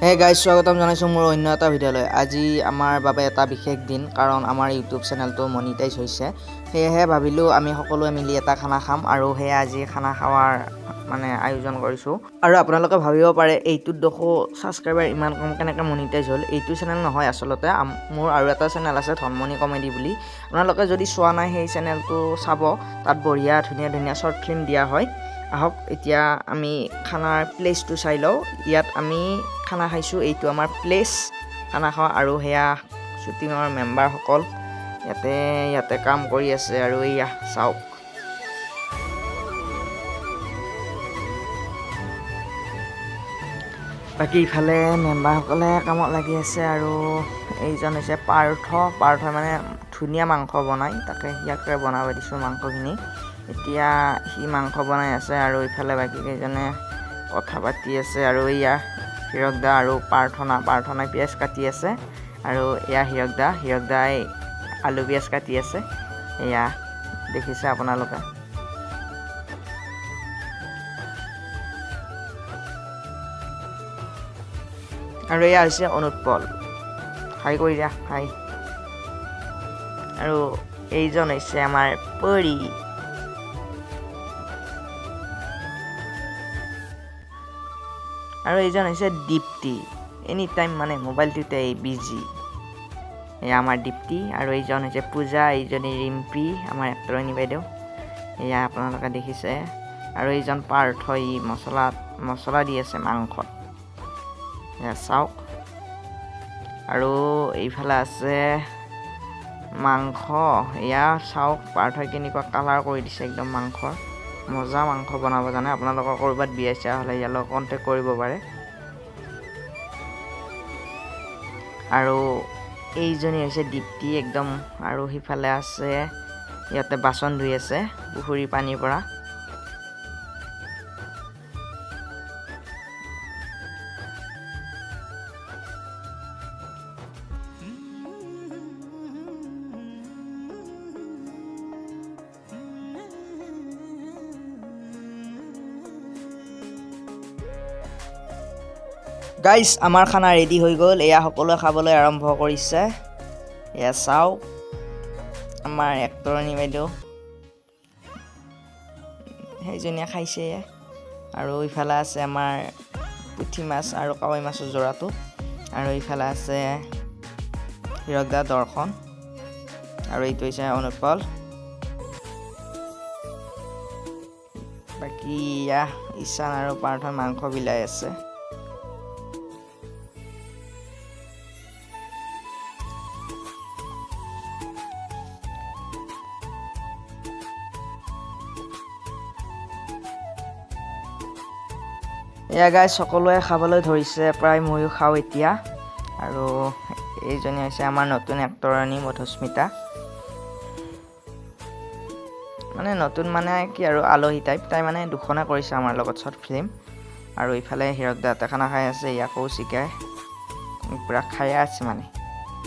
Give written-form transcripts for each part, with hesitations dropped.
Hey guys, স্বাগতম জনাইছোঁ মোৰ অন্য এটা ভিডিঅ'লৈ। আজি আমাৰ বাবে এটা বিশেষ দিন, কাৰণ আমাৰ ইউটিউব চেনেলটো মনিটাইজ হৈছে। সেয়েহে ভাবিলোঁ আমি সকলোৱে মিলি এটা খানা খাম আৰু সেয়া আজি খানা খোৱাৰ মানে আয়োজন কৰিছোঁ। আৰু আপোনালোকে ভাবিব পাৰে, এইটোত দেখোঁ ছাবস্ক্ৰাইবাৰ ইমান কম, কেনেকৈ মনিটাইজ হ'ল? এইটো চেনেল নহয় আচলতে, মোৰ আৰু এটা চেনেল আছে ধনমণি কমেডি বুলি। আপোনালোকে যদি চোৱা নাই, সেই চেনেলটো চাব। তাত বঢ়িয়া ধুনীয়া ধুনীয়া শ্বৰ্ট ফিল্ম দিয়া হয়। আহক, এতিয়া আমি খানাৰ প্লেচটো চাই লওঁ। ইয়াত আমি খানা খাইছোঁ। এইটো আমাৰ প্লেচ খানা খোৱা আৰু সেয়া শ্বুটিঙৰ মেম্বাৰসকল ইয়াতে ইয়াতে কাম কৰি আছে। আৰু এয়া চাওক। বাকী ইফালে মেম্বাৰসকলে কামত লাগি আছে। আৰু এইজন হৈছে পাৰ্থ। পাৰ্থই মানে ধুনীয়া মাংস বনায়, তাকে ইয়াকে বনাব দিছোঁ মাংসখিনি। এতিয়া সি মাংস বনাই আছে আৰু ইফালে বাকী কেইজনে কথা পাতি আছে। আৰু এয়া হীৰক দা আৰু প্ৰাৰ্থনা। প্ৰাৰ্থনাই পিঁয়াজ কাটি আছে আৰু এয়া হীৰক দা। হীৰক দাই আলু পিঁয়াজ কাটি আছে, এয়া দেখিছে আপোনালোকে। আৰু এয়া হৈছে অনুৎপল, হাই কৰি দিয়া, হাই। আৰু এইজন হৈছে আমাৰ পৰী। আৰু এইজন হৈছে দীপ্তি, এনি টাইম মানে মোবাইলটোতে বিজি। এয়া আমাৰ দীপ্তি। আৰু এইজন হৈছে পূজা, এইজনী ৰিম্পী, আমাৰ এক্টৰণী বাইদেউ, এয়া আপোনালোকে দেখিছে। আৰু এইজন পাৰ্থ, ই মছলা দি আছে মাংসত, এয়া চাওক। আৰু এইফালে আছে মাংস, এয়া চাওক, পাৰ্থই কেনেকুৱা কালাৰ কৰি দিছে একদম মাংসৰ। মজা মাংস বনাব জানে। আপোনালোকৰ ক'ৰবাত বিয়া চিয়া হ'লে ইয়াৰ লগত কণ্টেক্ট কৰিব পাৰে। আৰু এইজনী হৈছে দীপ্তি একদম। আৰু সিফালে আছে, ইয়াতে বাচন ধুই আছে পুখুৰীৰ পানীৰ পৰা। গাইজ, আমাৰ খানা ৰেডি হৈ গ'ল। এয়া সকলোৱে খাবলৈ আৰম্ভ কৰিছে। এয়া চাওক, আমাৰ এক্টৰণী বাইদেউ সেইজনীয়ে খাইছে। আৰু ইফালে আছে আমাৰ পুঠি মাছ আৰু কাৱৈ মাছৰ যোৰাটো। আৰু ইফালে আছে হীৰকদা, দৰ্শন আৰু এইটো হৈছে অনুৎপল। বাকী এয়া ঈশান আৰু পাৰ্থই মাংস বিলাই আছে। এয়া গাইজ, সকলোৱে খাবলৈ ধৰিছে প্ৰায়, ময়ো খাওঁ এতিয়া। আৰু এইজনী হৈছে আমাৰ নতুন এক্টৰণী মধুস্মিতা। মানে নতুন মানে কি আৰু, আলহী টাইপ। তাই মানে দুখনে কৰিছে আমাৰ লগত শ্বৰ্ট ফিল্ম। আৰু ইফালে হীৰক দাহঁতে খানা খাই আছে, ইয়াকো শিকাই পূৰা খাই আছে মানে।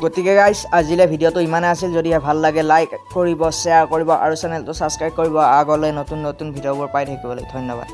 গতিকে গাইজ, আজিলৈ ভিডিঅ'টো ইমানে আছিল। যদি ভাল লাগে, লাইক কৰিব, শ্বেয়াৰ কৰিব আৰু চেনেলটো ছাবস্ক্ৰাইব কৰিব, আগলৈ নতুন নতুন ভিডিঅ'বোৰ পাই থাকিবলৈ। ধন্যবাদ।